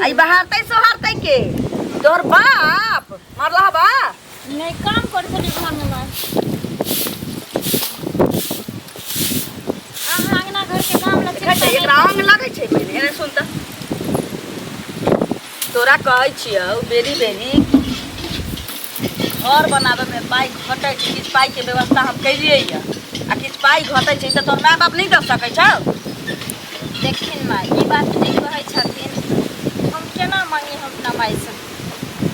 आ ई बहारतै सोहारतै के तोहर बाप मरला बा नहीं काम कर छली घर में माय अहाँ अंगना घर के काम ला देखै छै एकरा अंग लगै छै पहिने एने सुन तऽ तोरा कहै छियौ बेरी बेरी घर बनाबैमे पाइ घटै छै किछु पाइके व्यवस्था हम केलियै यऽ आ किछु पाइ घटै छै तऽ तोहर माय बाप नहि दऽ सकै छौ देखथिन माय ई बात नहि कहै छथिन हम केना मांगी हम अपना मायसँ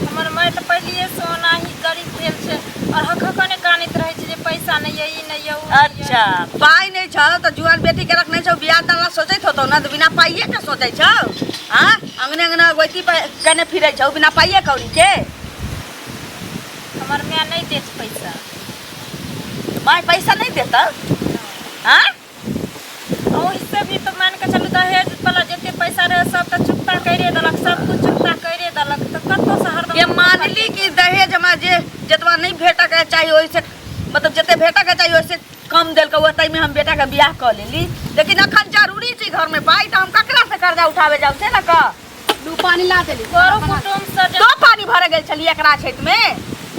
हमर माय तऽ पहिलिएसँ ओनाही गरीब भेल छै आओर हक हकने कानैत रहै छै जे पैसा नहि यऽ ई नहि यऽ ओ नहि यऽ। अच्छा पाइ नहि छौ तऽ जुआन बेटीके रखने छौ बियाह दान ला सोचैत होतौ ने तऽ बिना पाइए के सोचै छौ आँ अंगने अंगना गोइती केने फिरै छौ बिना पाइए कौड़ी के हमर माय नहि देत पैसा माय पैसा नहि देतौ आँ ओहिसँ भी तऽ मानि कऽ चलू दहेज वाला जते पैसा रहै सब तऽ चुकता करिए देलक सब कुछ चुकता करिए देलक तऽ कतऽसँ हरदम ये मानली कि दहेज हमरा जे जतबा नहि भेटऽके चाही ओहिसँ मतलब जते भेटऽके चाही ओहिसँ कम देलकै ओतहिमे हम बेटाके बियाह कऽ लेली लेकिन अखन जरूरी छै घरमे पाइ तऽ हम ककरासँ कर्जा उठाबै जाउ से ने कह दू पानी ला देली करो कुटुम्ब से तो पानी भरे गेल छली एकरा खेत में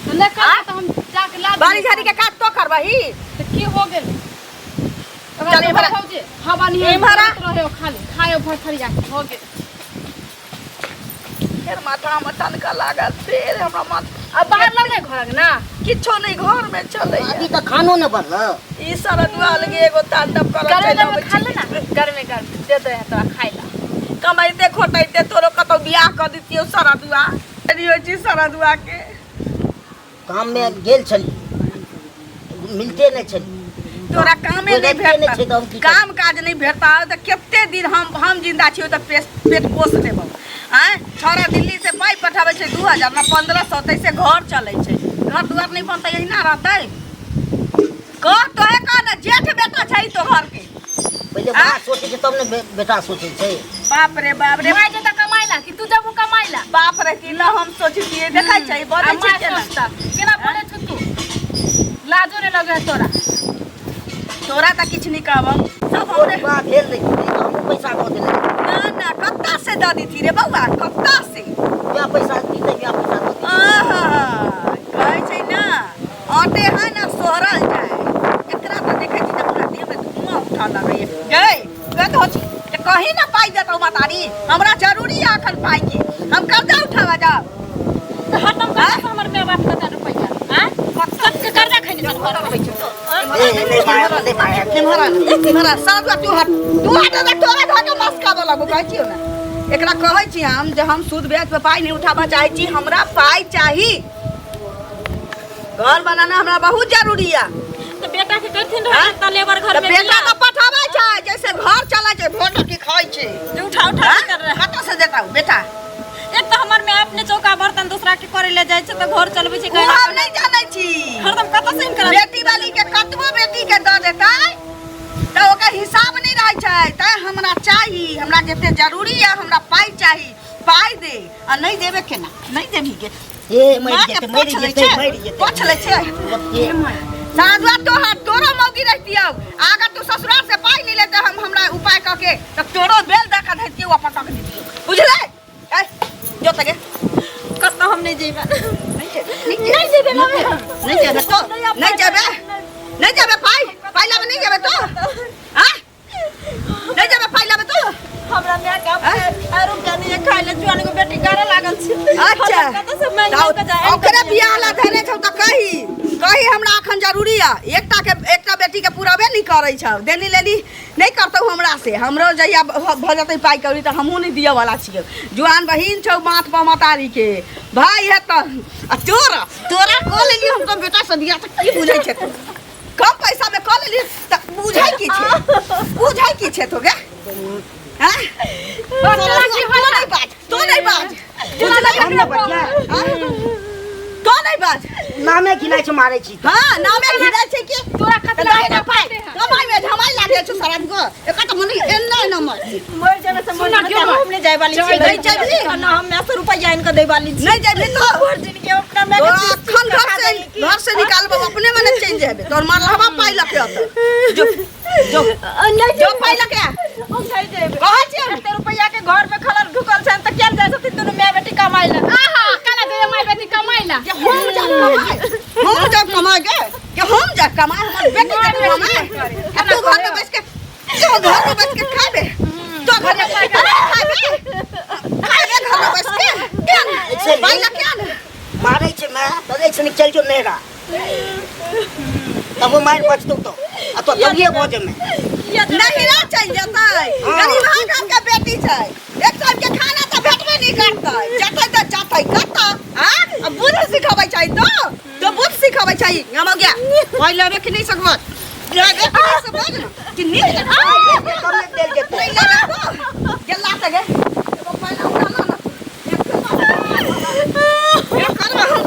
तो नहीं कर तो हम जाके ला बाड़ी झाड़ी के काज तो करबही तो की हो गेल चल इम्हर आ। भौजी हवा नहीं इम्हर आ। रहे हो खाली खाए भर थरिया के हो गेल फेर माथा में तनका लागल फेर हमरा माथा अब बाहर लग घर ना किछो नहीं घर में चले अभी तऽ खानो ने बनल ई सरदुआ अलगे एगो तांडव करऽ गर्मे चलि गर्मे अबै खा छै ले ना गर्मे गर्मे दे दे तोरा खाइ ला कमाइते खोटैते तोरो कतौ बियाह कऽ दितियौ सरदुआ देरी होइ छै सरदुआ के काममे गेल छली मिलते नहि छली तोरा कामे कोइ नहि रखते नहि छै तऽ हम भेटत की काम काज नहि भेटता तऽ कते दिन हम हम जिंदा छियौ तऽ पेट पेट पोस लेबौ आँय छौड़ा दिल्ली से पाइ पठाबै छै 2000 ना 1500 तैसे घर चलै छै घर दुआर नहि बनतै एहिना रहतै कह तोहे कह ने जेठ बेटा छै तो घर के पहिले आँय? माँ सोचै छै तब ने बेटा सोचै छै बाप रे बाप रे माय जता कमाइला कि तू जब कमाइला बाप रे की ल हम सोचतियै देखै छै बजै छै केना सोचता केना बोले छु तू लाजो ने लगे है तोरा तोरा तऽ किछु नहि कहबौ सब तोर हमरे विवाह भेल नहि छै तऽ हमहूँ पैसा दऽ देले ना ना कत्ता से दऽ दिथी रे बौआ कत्ता से वएह पैसा दितै वएह पैसा दऽ दितै आहा कहै छै ने आटे है ना सोहरल जाय एकरा तऽ देखै छी तऽ पूरा देह में धुआं उठऽ लगैया गै गै तऽ छी जे कहीं ना पाइ देतौ मतारी हमरा जरूरी है अखन पाइ के हम कर्जा उठावा जाओ तऽ हरदम कतऽ से हमर माय बाप देता रुपैआ आँय सबके कर्जा खैने छल घर में ए, नहि माया, नहि माया। एम्हर आ, एम्हर आ, साँझ तू हट तू हट ना तोरा घर के मस्का लगो कहै छियौ ने एकरा कहै छी हम जे हम सूद ब्याज पे पाइ नहि उठाबऽ चाहै छी हमरा पाइ चाही घर बनाना हमरा बहुत जरूरी है तऽ बेटा के करथिन रहे तऽ लेबर घर तऽ में बेटा तऽ पठाबै छै जैसे घर चलै छै भोर की खाइ छै जे उठा उठा के कर रहे कतऽ से देता बेटा एक तऽ हमर में अपने चौका बर्तन दूसरा के करे ले जाइ छै तऽ घर चलबै छै ओ हम नहि जानै छी हरदम कतऽ से इनकर बेटी वाली के कतबो बेटी के दऽ देतै तऽ ओकर हिसाब नहि रहै छै तैं हमरा चाही हमरा जते जरूरी है हमरा पाइ चाही पाइ दे आ नहि देबे केना नहि देबही के ए मरि माँ के जेतै मरि पोछ लै जेतै छै मरि जेतै पोछ लै छै ओते साँझुआ तोहर तोरो मौगी रहितियौ अगर तू ससुराल से पाइ नहि लेते हम हमरा उपाय कऽ के तऽ तोरो बेल दऽ कऽ धैतियौ आ पटक दितियौ बुझलै ए जो तगे कतऽ हम नहि जेबै नहि जेबै नहि जेबै तो नहि जेबै नहि जेबै पाइ पाइ लाबे नहि जेबै तो आँ नहि जेबै पाइ लाबे तो हमरा माय के अपने रुपया नहीं खाइ ले जुआन के बेटी गारे लागल छै अच्छा कतऽ से मांगि के जाय ओकरे बियाह ला धरे छौ तऽ कही कही हमरा अखन जरूरी है एकटा के एकटा बेटी के पुराबे नहीं करै छौ देनी लेनी नहीं करतौ हमरा से हमरो जहिया भऽ जेतै पाइ कौड़ी तऽ हमहूँ नहीं दिअ वाला छियै जुआन बहिन छौ माथ पर मतारी के भाई है तऽ आ तोरा तोरा कऽ लेलियै हम तऽ बेटा से बियाह तऽ की बुझै छै तू कम पैसा में कऽ लेली तऽ बुझै की छै बुझै की छै तो गे हैं तू नहीं बाज तू नहीं बाज बुझलै हम नहि बजियै। तू नहीं बाज नामे घिनाइ छै मारै छी हाँ नामे घिनाइ छै की तोरा तऽ कतला दही पाइ कमाइ में झमाइ लागे छौ सारा को एकर तऽ मने एना एना मर मर जेबै से मर सुना जेबै क्यों हम नहि जाय वाली छी नहि जेबही? ना हम माय से रुपैया आनि कऽ दै वाली छी नहीं जेबही तो भर जिनगी अपना माय के तोरा चीज अखन चीज घर खा से जाइए की? घर से निकालबो अपने मने चलि जेबे तोर मारलहबा पाइ लके अत जो जो नहीं जो पाइ लके आ हम नहीं जेबै कहै छियै एते रुपैया के घर में खलल ढुकल छै तऽ केल जाइ छै कमाइ ला। आहा, केना दे माय बेटी कमाइ ला। कि हम जाब कमाए, हम जाब कमाए गे, कि हम जाब कमाए, हमर बेटी जाब कमाए। आ तू घर में बैठ के, तू घर में बैठ के खाबे, तो घर में बैठ के खाबे, खाबे घर में बैठ के क्या ऐसे पाइ ला क्या ने? मारै छै माय तऽ ऐसे नीक चलि जो नैहरा, तब मारि बचतौ तो आ तो तभिए भऽ जेमे। नहिरा चलि जेतै। गरीब घर के बेटी छै, एक टाइम के खाना तऽ भेटबे नहि करतै, जेतै तऽ जेतै कतऽ? आँ, आ बुद्ध सिखबै छै तो तो बुद्ध सिखबै छै। हम गया पाइ लेबे कि नहि सकबो, लेबे कि नहि सकबो ने कि नीक जकाँ कम नहि देल जेतै। नहि लेबे तो गेला तऽ गे एगो पाइ ला उठा ला ना तू। एक करबा हम,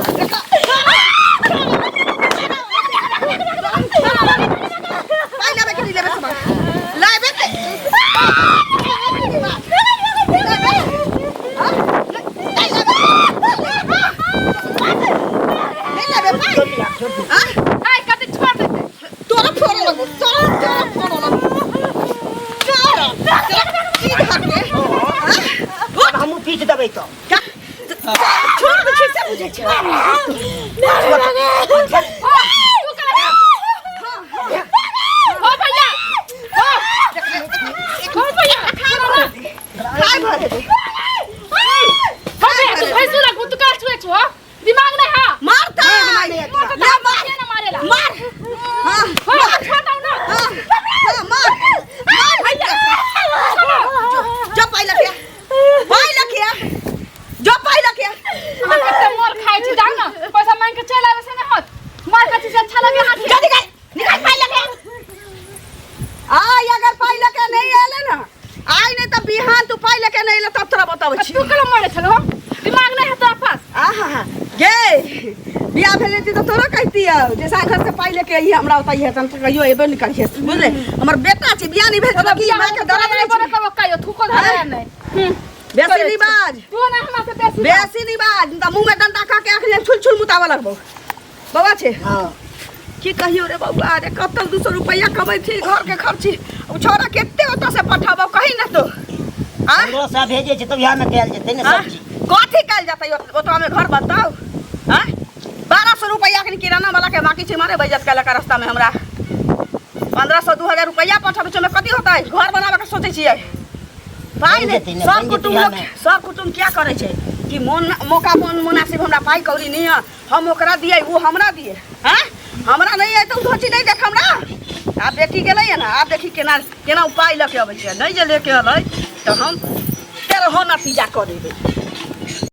पाइ लेबे कि नहि लेबे से बात? लेबे के लेबे? हाँ? नहि लेबे? नहि लेबे पाइ? छोड़ दिया, छोड़ दिया। हाँ? आइ कते छोड़ देतै। तोरा फोड़ लगो, तोरा तोरा फोड़ लगो, तोरा तोरा की धरके? हाँ? आब हमहूँ पीट देबै तऽ। छोड़ दे छै से बुझै छै। तू केना हो भैया, हो हो भैया, खाय भर दे। हो भैया, तू भैंसु लगू, तू का छुए छो? दिमाग नहीं हा। मारता नहीं, ले मार। मार। के ना मारेला? मार, हाँ। हो, छोड़ दऊ ना। हाँ हाँ, मार मार भैया, जो पाइ लखिया, पाइ लखिया, जो पाइ लखिया। अहाँ कते मोर खाइ छी, जाउ ना पैसा मांग के चलि आबै से नहि होत। मार खाइ छी से अच्छा लगे अहाँके? जो निकाल, निकाल पाइ लखिया। आइ अगर पाइ लके नहीं एले ना, आइ नहीं तऽ बिहान तू पाइ लके नहीं एले तब तोरा बताबै छी। तू केना मरे छलो? दिमाग नहीं है तोरा पास? आहा गे, बियाह भेल रहती तऽ तोरो कहितियौ जे साँझ घर से पाइ लेके अइहे हमरा ओतऽ अइहे, तहन तऽ कहियो एबे नहि करिहे, बुझले? हमर बेटा छै, बियाह नहि भेल छै, की मायके दर्द नहि छै? करबो कहियो थूको धरे नहि। बेसी नहि बाज। तू ना हमरा से बेसी बाज। बेसी नहि बाज तऽ मुँह में डंडा खा के अखने छुल छुल मुताबऽ लगबौ। बौआ छै। हाँ। की कहियो रे बौआ रे, कतौ 200 रुपैआ कमै छी घर के खर्ची, ओ छौड़ा कते ओतऽ से पठाबौ कही ना तो। आ? 1500 भेजै छै तब इएह में कयल जेतै ने आ? सब्जी। कथी कयल जेतै ओतऽ में घर बताउ? आ? 1200 रुपैआ अखन किराना वाला के बाकी छै, मारे बेइज्जत कयलक रास्ता में हमरा। 1500 2000 रुपैआ पठाबै छै, ओहिमे कथी होतै? घर बनाबऽ के सोचै छियै। पाइ बनि नहि, जेतै ने, सब बनि जेतै कुटुम्ब इएह लोक, में। सब कुटुम्ब क्या करै छै कि मोन मौका मोन मुनासिब हमरा पाइ कौड़ी नहि है, हम ओकरा दियै ओ हमरा दियै। हाँ, हमरा नहि है तऽ ओ धोची नहि देख हमरा। आब बेटी गेलै है ना, आब देखी केना केना ओ पाइ लऽ के अबै छै। नहि जे लेके अलै तऽ हम तेरहो नतीजा कऽ देबै।